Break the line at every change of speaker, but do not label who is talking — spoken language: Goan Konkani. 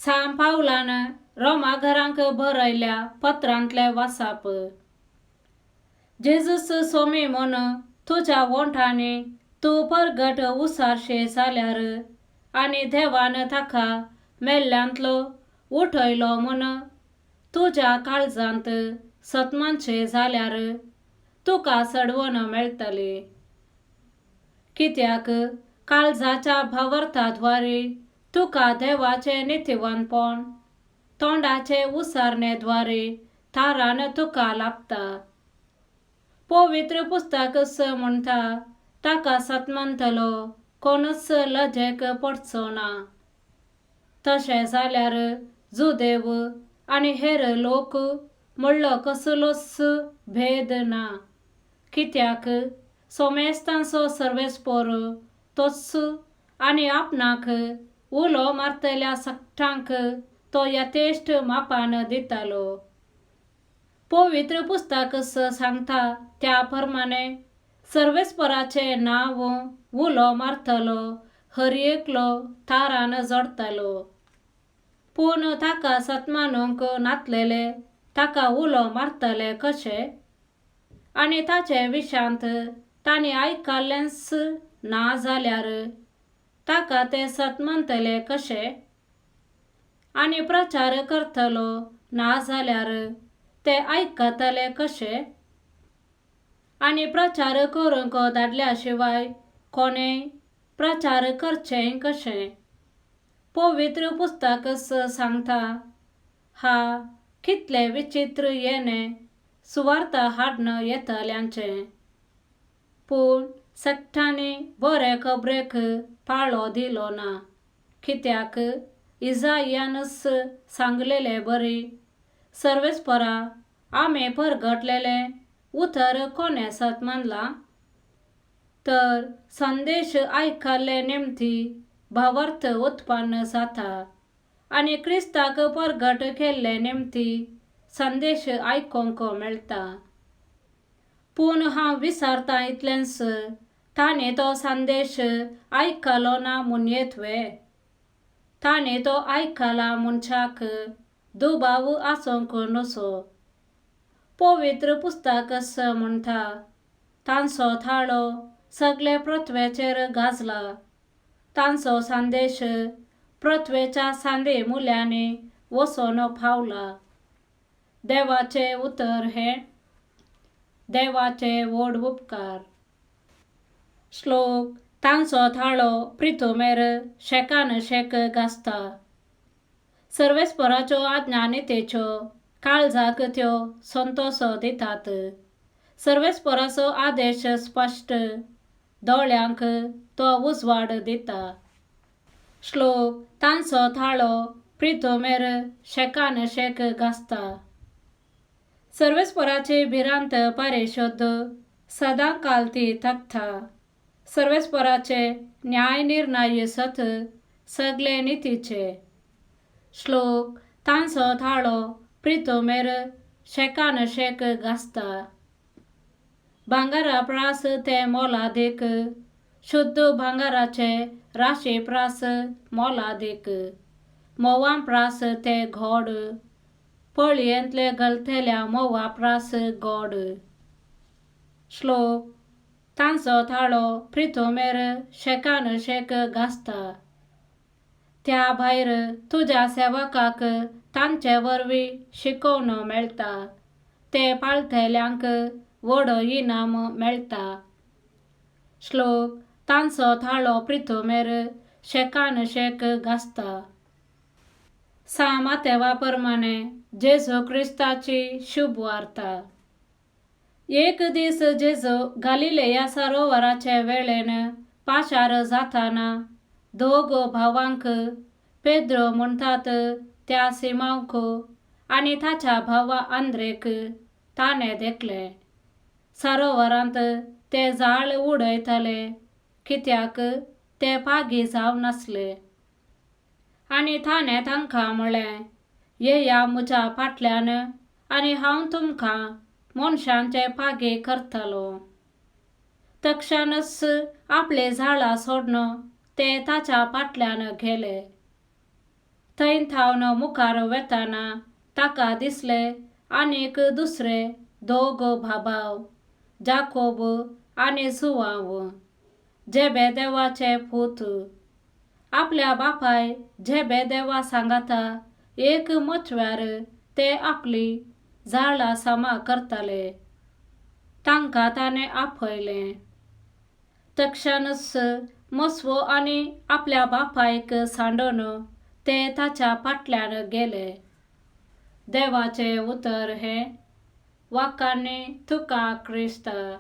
सांत पावलान रोमा घरांक बरयल्या पत्रांतलें वाचप. जेजूस सोमी म्हूण तुज्या वोंठांनी तूं परगट उसारशें जाल्यार आनी देवान ताका मेल्ल्यांतलो उठयलो म्हूण तुज्या काळजांत सतमानशें जाल्यार तुका सडवण मेळटली. कित्याक काळजाच्या भावार्थाद्वारे तुका देवाचें नितीवानपण तोंडाचे उसारणेद्वारे थारान तुका लाभता. पवित्र पुस्तकच म्हणटा, ताका सतमानतलो कोणूच लजेक पडचो ना. तशें जाल्यार जुदेव आनी हेर लोक म्हणलो कसलोच भेद ना, कित्याक सोमेस्तांचो सर्वेस्पोर तोच आनी आपणाक उलो मारतल्या सगटांक तो यथेश्ट मापान दितालो. पवित्र पुस्तकच सांगता त्या प्रमाणे सर्वेस्पराचें नांव उलो मारतलो हर एकलो थारान जोडटलो. पूण ताका सतमानूंक नातलेले ताका उलो मारतले कशे? आनी ताचे विशांत तांणी आयकल्लेंच ना जाल्यार ताका ते सतमानतले कशे? आनी प्रचार करतलो ना जाल्यार ते आयकतले कशे? आनी प्रचार करूंक धाडल्या शिवाय कोणेय प्रचार करचें कशें? पवित्र पुस्तकच सांगता, हा कितलें विचित्र येणें सुवार्थ हाडन येतल्यांचें. पूण सगटांनी बरे खबरेक पाळो दिलो ना, कित्याक इजायानच सांगलेले बरी, सर्वेस्परा आमी परगटलेलें उतर कोणें सत मानलां? तर संदेश आयकल्ले निमती भावार्थ उत्पन्न जाता आनी क्रिस्ताक परगट केल्ले निमती संदेश आयकूंक मेळटा. पूण हांव विचारतां इतलेंच, ताणें तो संदेश आयकलो ना म्हणयेत वे? ताणें तो आयकला मनशाक दुबाव आसूंक नसो. पवित्र पुस्तकच म्हणटा, तांचो थाळो सगळे पृथ्वेचेर गाजला, तांचो संदेश पृथ्वेच्या सांदे मुल्यांनी वचून पावला. देवाचें उतर हें देवाचे व्हड उपकार. श्लोक तांचो थाळो प्रितुमेर शेकान शेक गाजता. सर्वेस्पराच्यो आज्ञा नितेच्यो, काळजाक त्यो संतोस दितात. सर्वेस्पराचो आदेश स्पश्ट, दोळ्यांक तो उजवाड दिता. श्लोक तांचो थाळो प्रितुमेर शेकान शेक गाजता. सर्वेस्पराची भिरांत परिशुद्ध, सदां काल ती तकता. सर्वेस्पराचे न्याय निर्णय सत, सगळे नितीचे. श्लोक तांचो थाळो प्रितुमेर शेकान शेक गाजता. भांगरा प्रास ते मोलादीक, शुद्ध भांगराचे राशी प्रास मोलादीक, म्होंवा प्रास ते गोड, पळयेंतले घालतल्या म्होंवा प्रास गोड. श्लोक तांचो थाळो प्रितुमेर शेकान शेक गाजता. त्या भायर तुज्या सेवकाक तांचे वरवीं शिकोवन मेळटा, ते पाळटल्यांक व्हड इनाम मेळटा. श्लोक तांचो थाळो प्रितुमेर शेकान शेक गाजता. सांत मातेवा प्रमाणे जेजू क्रिस्ताची शुभ वार्ता. एक दीस जेजू गालिलेया सरोवराचे वेळेन पाशार जाताना दोग भावांक, पेद्रो म्हणटात त्या सिमांवक आनी ताच्या भावा आंद्रेक ताणें देखलें. सरोवरांत ते जाळ उडयताले, कित्याक ते पागी जावन आसले. आनी ताणें तांकां म्हळें, येया म्हज्या फाटल्यान आनी हांव तुमकां मनशांचे पागे करतलो. तक्षणच आपले जाळां सोडून ते ताच्या फाटल्यान गेले. थंय थावन मुखार वेताना ताका दिसले आनीक दुसरे दोग भाबाव, जाकोब आनी जुवांव, जेबेदेवाचे पूत, आपल्या बापाय जेबेदेवा सांगाता एक मचव्यार ते आपली जाळां सामा करताले. तांकां ताणें आपयलें. तक्षणच मसवो आनी आपल्या बापायक सांडून ते ताच्या फाटल्यान गेले. देवाचें उतर हें वाखाणणी तुका क्रिस्ता.